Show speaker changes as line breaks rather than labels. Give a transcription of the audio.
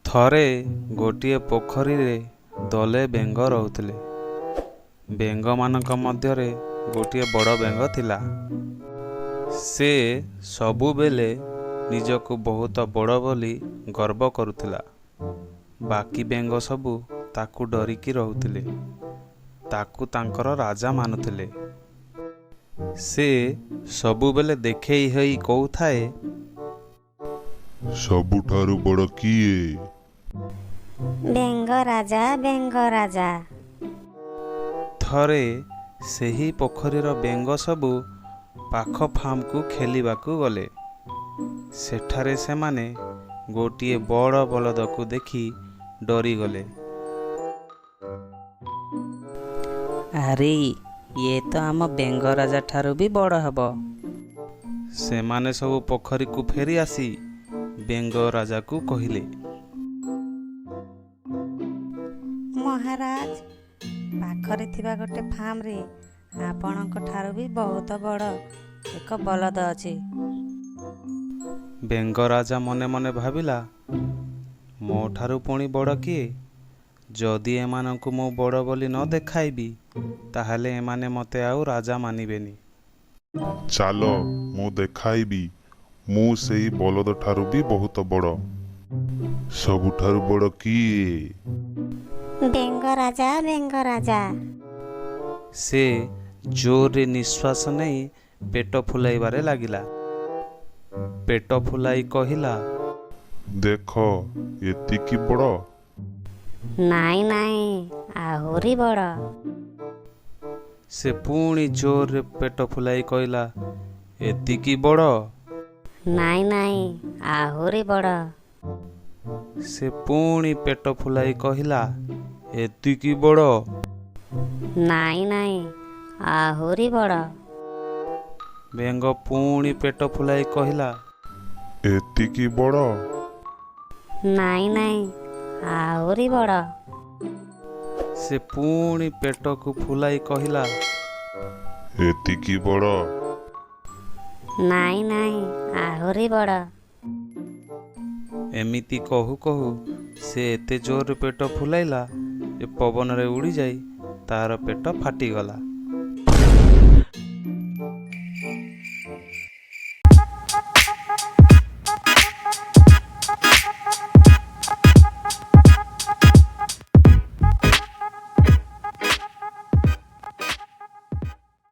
ଥରେ ଗୋଟିଏ ପୋଖରୀରେ ଦଲେ ବେଙ୍ଗ ରହୁଥିଲେ। ବେଙ୍ଗମାନଙ୍କ ମଧ୍ୟରେ ଗୋଟିଏ ବଡ଼ ବେଙ୍ଗ ଥିଲା। ସେ ସବୁବେଳେ ନିଜକୁ ବହୁତ ବଡ଼ ବୋଲି ଗର୍ବ କରୁଥିଲା। ବାକି ବେଙ୍ଗ ସବୁ ତାକୁ ଡରିକି ରହୁଥିଲେ। ତାକୁ ତାଙ୍କର ରାଜା ମାନୁଥିଲେ। ସେ ସବୁବେଳେ ଦେଖେଇ ହୋଇ କହୁଥାଏ,
ସବୁଠାରୁ ବଡ଼ କିଏ?
ବେଙ୍ଗ ରାଜା, ବେଙ୍ଗ ରାଜା।
ଥରେ ସେହି ପୋଖରୀର ବେଙ୍ଗ ସବୁ ପାଖ ଫାର୍ମକୁ ଖେଳିବାକୁ ଗଲେ। ସେଠାରେ ସେମାନେ ଗୋଟିଏ ବଡ଼ ବଳଦକୁ ଦେଖି ଡରିଗଲେ।
ଆରେ, ଇଏ ତ ଆମ ବେଙ୍ଗ ରାଜା ଠାରୁ ବି ବଡ଼ ହେବ।
ସେମାନେ ସବୁ ପୋଖରୀକୁ ଫେରି ଆସି ବେଙ୍ଗ ରାଜାକୁ କହିଲେ,
ମହାରାଜ, ପାଖରେ ଥିବା ଗୋଟେ ଫାର୍ମରେ ଆପଣଙ୍କ ଠାରୁ ବି ବହୁତ ବଡ଼ ଏକ ବଳଦ ଅଛି।
ବେଙ୍ଗ ରାଜା ମନେ ମନେ ଭାବିଲା, ମୋ ଠାରୁ ପୁଣି ବଡ଼ କିଏ? ଯଦି ଏମାନଙ୍କୁ ମୁଁ ବଡ଼ ବୋଲି ନ ଦେଖାଇବି, ତାହେଲେ ଏମାନେ ମୋତେ ଆଉ ରାଜା ମାନିବେନି।
ଚାଲ, ମୁଁ ଦେଖାଇବି ମୁଁ ସେଇ ବଳଦ ଠାରୁ ବି ବହୁତ ବଡ଼। ସବୁଠାରୁ ବଡ଼ କିଏ?
ବେଙ୍ଗ ରାଜା, ବେଙ୍ଗ ରାଜା।
ସେ ଜୋରରେ ନିଶ୍ୱାସ ନେଇ ପେଟ ଫୁଲାଇବାରେ ଲାଗିଲା। ପେଟ ଫୁଲାଇ କହିଲା,
ଦେଖ, ଏତିକି ବଡ଼।
ନାଇଁ ନାଇଁ, ଆହୁରି ବଡ଼।
ସେ ପୁଣି ଜୋରରେ ପେଟ ଫୁଲାଇ କହିଲା, ଏତିକି ବଡ଼।
ନାଇଁ ନାଇଁ, ଆହୁରି ବଡ଼।
ସେ ପୁଣି ପେଟ ଫୁଲାଇ କହିଲା, ଏତିକି ବଡ଼।
ନାଇଁ ନାଇଁ, ଆହୁରି ବଡ଼।
ବେଙ୍ଗ ପୁଣି ପେଟ ଫୁଲାଇ କହିଲା,
ଏତିକି ବଡ଼।
ନାଇଁ ନାଇଁ, ଆହୁରି ବଡ଼।
ସେ ପୁଣି ପେଟକୁ ଫୁଲାଇ କହିଲା,
ଏତିକି ବଡ଼।
ନାଇଁ ନାଇଁ, ଆହୁରି ବଡ଼।
ଏମିତି କହୁ କହୁ ସେ ଏତେ ଜୋରରେ ପେଟ ଫୁଲାଇଲା ଯେ ପବନରେ ଉଡ଼ିଯାଇ ତାର ପେଟ ଫାଟିଗଲା।